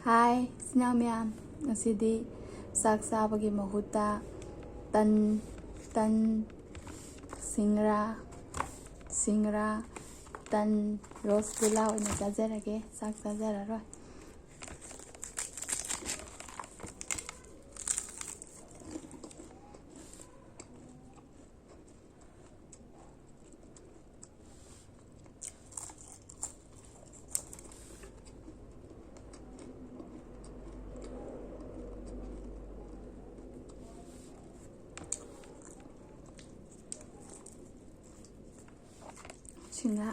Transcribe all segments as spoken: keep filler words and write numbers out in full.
ꯍꯥꯏ, ꯏꯆꯤꯟ ꯏꯅꯥꯎ ꯃꯌꯥꯝ, ꯉꯁꯤꯗꯤ ꯆꯥꯛ ꯆꯥꯕꯒꯤ ꯃꯍꯨꯠꯇ ꯇꯟ, ꯇꯟ, ꯁꯤꯡꯔꯥ, ꯁꯤꯡꯔꯥ, ꯇꯟ, ꯔꯣꯁ ꯒꯨꯂꯥ ꯑꯣꯏꯅ ꯆꯥꯖꯔꯒꯦ꯫ ꯆꯥꯛ ꯆꯥꯖꯔꯔꯣꯏ꯫ ꯁꯤꯡꯉꯥ꯫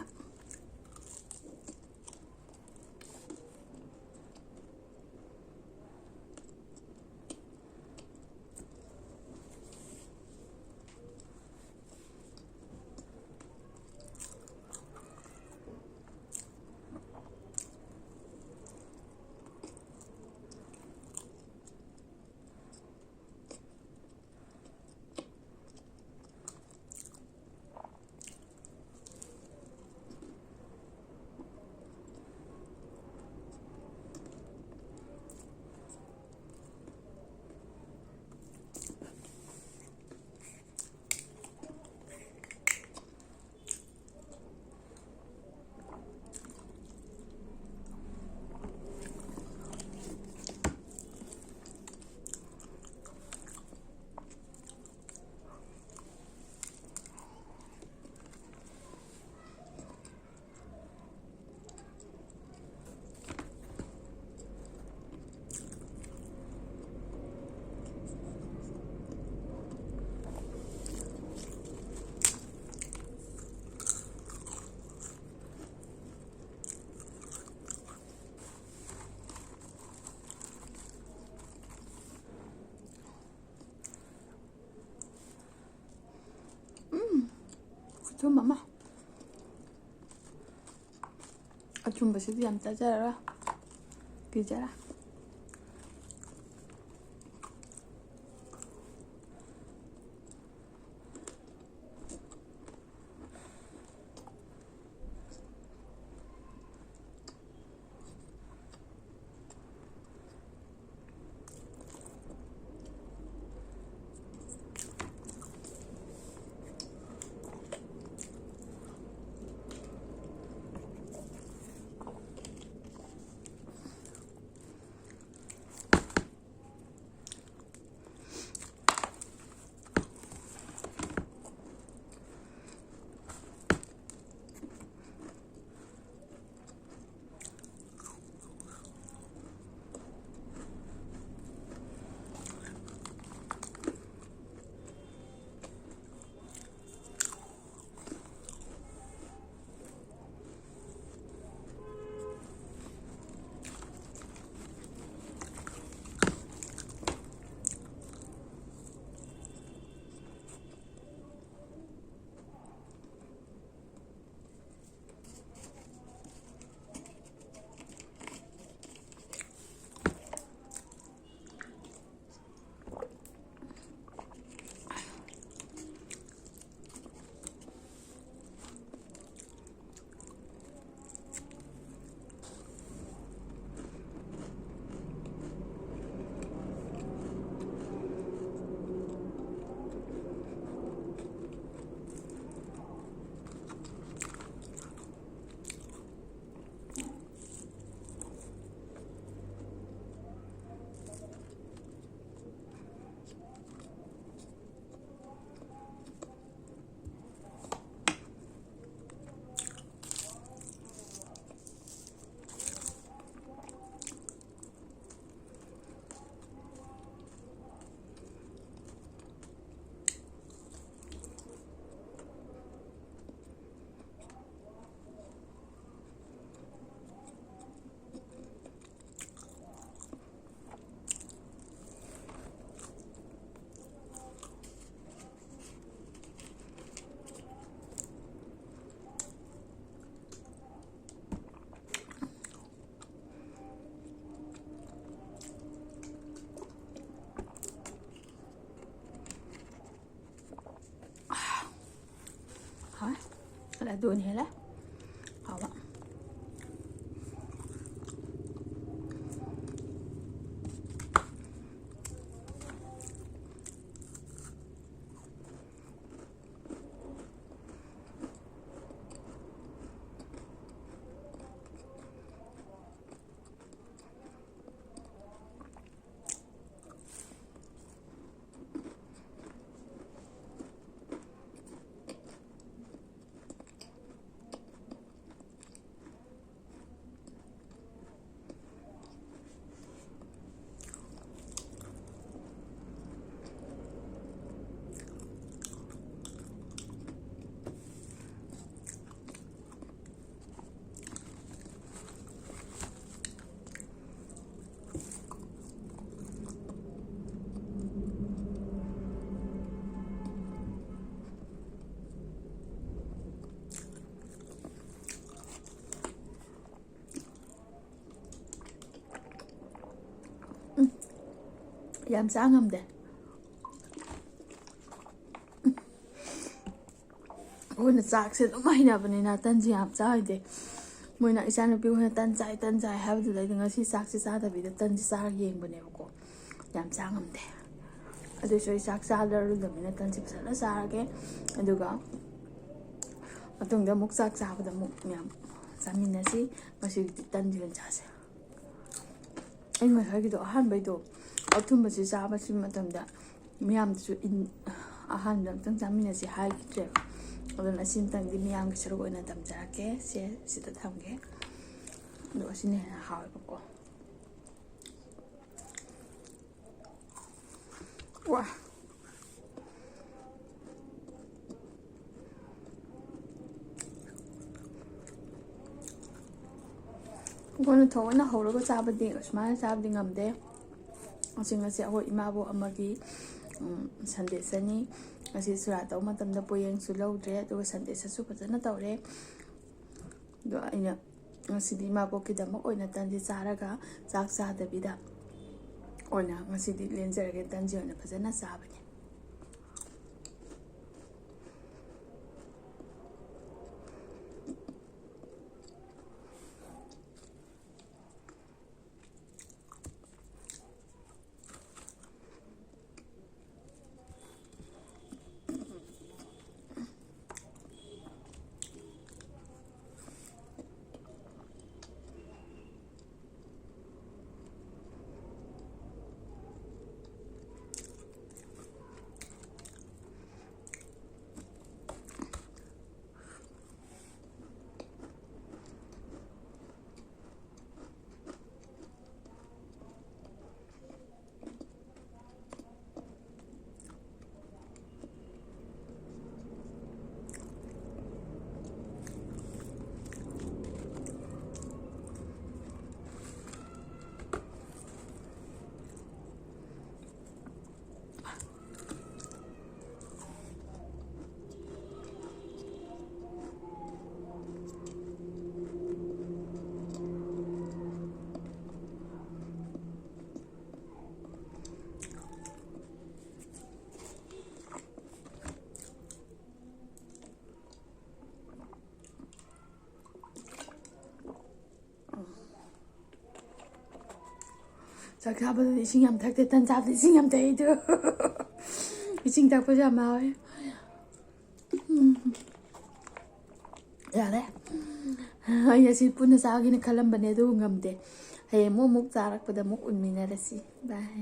ꯎꯝ, ꯈꯨꯊꯨꯝ ꯑꯃ꯫ ꯑꯊꯨꯝꯕꯁꯤꯗꯤ ꯌꯥꯝ ꯆꯥꯖꯔꯔꯣꯏ, ꯀꯤꯖꯔꯦ꯫ ꯑꯗꯨꯅ ꯍꯦꯜꯂꯦ ꯍꯥꯎꯕ꯫ ꯎꯝ, ꯌꯥꯝ ꯆꯥ ꯉꯝꯗꯦ꯫ ꯑꯩꯈꯣꯏꯅ ꯆꯥꯛꯁꯦ ꯑꯗꯨꯝ ꯍꯩꯅꯕꯅꯤꯅ ꯇꯟꯁꯦ ꯌꯥꯝ ꯆꯥ ꯍꯩꯇꯦ꯫ ꯃꯣꯏꯅ, ꯏꯆꯥꯅꯨꯄꯤ ꯍꯣꯏꯅ "ꯇꯟ ꯆꯥꯏ, ꯇꯟ ꯆꯥꯏ" ꯍꯥꯏꯕꯗꯨꯗ ꯑꯩꯗꯤ ꯉꯁꯤ ꯆꯥꯛꯁꯦ ꯆꯥꯗꯕꯤꯗ ꯇꯟꯁꯦ ꯆꯥꯔ ꯌꯦꯡꯕꯅꯦꯕꯀꯣ꯫ ꯌꯥꯝ ꯆꯥ ꯉꯝꯗꯦ꯫ ꯑꯗꯨꯁꯨ ꯑꯩ ꯆꯥꯛ ꯆꯥꯗ꯭ꯔꯕꯅꯤꯅ ꯇꯟꯁꯦ ꯐꯖꯅ ꯆꯥꯔꯒꯦ꯫ ꯑꯗꯨꯒ ꯃꯇꯨꯡꯗ ꯑꯃꯨꯛ ꯆꯥꯛ ꯆꯥꯕꯗ ꯑꯃꯨꯛ ꯃꯌꯥꯝ ꯆꯥꯃꯤꯟꯅꯁꯤ꯫ ꯉꯁꯤꯒꯤꯗꯤ ꯇꯟꯁꯦ ꯑꯣꯏꯅ ꯆꯥꯁꯦ꯫ ꯑꯩ ꯉꯁꯥꯏꯒꯤꯗꯣ, ꯑꯍꯥꯟꯕꯩꯗꯣ, ꯑꯊꯨꯝꯕꯁꯦ ꯆꯥꯕꯁꯤ ꯃꯇꯝꯗ ꯃꯤꯌꯥꯝꯗꯁꯨ ꯏꯟ-, ꯑꯍꯥꯟꯕꯗ ꯑꯝꯇꯪ ꯆꯥꯃꯤꯟꯅꯁꯤ ꯍꯥꯏꯈꯤꯗ꯭ꯔꯦꯕ꯫ ꯑꯗꯨꯅ ꯑꯁꯤꯃꯇꯪꯗꯤ ꯃꯤꯌꯥꯝꯒꯤ ꯁꯔꯨꯛ ꯑꯣꯏꯅ ꯇꯝꯖꯔꯛꯀꯦ꯫ ꯁꯦ, ꯁꯤꯗ ꯊꯝꯒꯦ꯫ ꯑꯗꯣ ꯑꯁꯤꯅ ꯍꯦꯟꯅ ꯍꯥꯎꯋꯦꯕꯀꯣ꯫ ꯋꯥ꯫ ꯑꯩꯈꯣꯏꯅ ꯊꯑꯣꯏꯅ ꯍꯧꯔꯒ ꯆꯥꯕꯗꯤ, ꯑꯁꯨꯃꯥꯏꯅ ꯆꯥꯕꯗꯤ ꯉꯝꯗꯦ꯫ ꯉꯁꯤ, ꯉꯁꯤ ꯑꯩꯈꯣꯏ ꯏꯃꯥꯕꯣꯛ ꯑꯃꯒꯤ, ꯎꯝ, ꯁꯟꯗꯦꯁꯅꯤ꯫ ꯉꯁꯤ ꯁꯣꯔꯥꯠ ꯇꯧꯕ ꯃꯇꯝꯗ ꯄꯣꯌꯦꯡꯁꯨ ꯂꯧꯗ꯭ꯔꯦ, ꯑꯗꯨꯒ ꯁꯟꯗꯦꯁꯁꯨ ꯐꯖꯅ ꯇꯧꯔꯦ꯫ ꯑꯗꯣ ꯑꯩꯅ ꯉꯁꯤꯗꯤ ꯏꯃꯥꯕꯣꯛꯀꯤꯗꯃꯛ ꯑꯣꯏꯅ ꯇꯟꯁꯦ ꯆꯥꯔꯒ, ꯆꯥꯛ ꯆꯥꯗꯕꯤꯗ ꯑꯣꯏꯅ ꯉꯁꯤꯗꯤ ꯂꯦꯟꯖꯔꯒꯦ, ꯇꯟꯁꯦ ꯑꯣꯏꯅ ꯐꯖꯅ ꯆꯥꯕꯅꯦ꯫ ꯆꯥꯛ ꯆꯥꯕꯗꯗꯤ ꯏꯁꯤꯡ ꯌꯥꯝ ꯊꯛꯇꯦ, ꯇꯟ ꯆꯥꯕꯗꯤ ꯏꯁꯤꯡ ꯌꯥꯝ ꯊꯛꯏꯗꯣ꯫ ꯏꯁꯤꯡ ꯊꯛꯄꯁꯨ ꯌꯥꯝ ꯍꯥꯎꯋꯦ꯫ ꯎꯝ꯫ ꯌꯥꯔꯦ꯫ ꯑꯩ ꯑꯁꯤ ꯄꯨꯟꯅ ꯆꯥꯒꯦꯅ ꯈꯜꯂꯝꯕꯅꯦ, ꯑꯗꯨꯕꯨ ꯉꯝꯗꯦ꯫ ꯍꯌꯦꯡ ꯑꯃꯨꯛ, ꯑꯃꯨꯛ ꯆꯥꯔꯛꯄꯗ ꯑꯃꯨꯛ ꯎꯟꯃꯤꯟꯅꯔꯁꯤ꯫ ꯕꯥꯏ꯫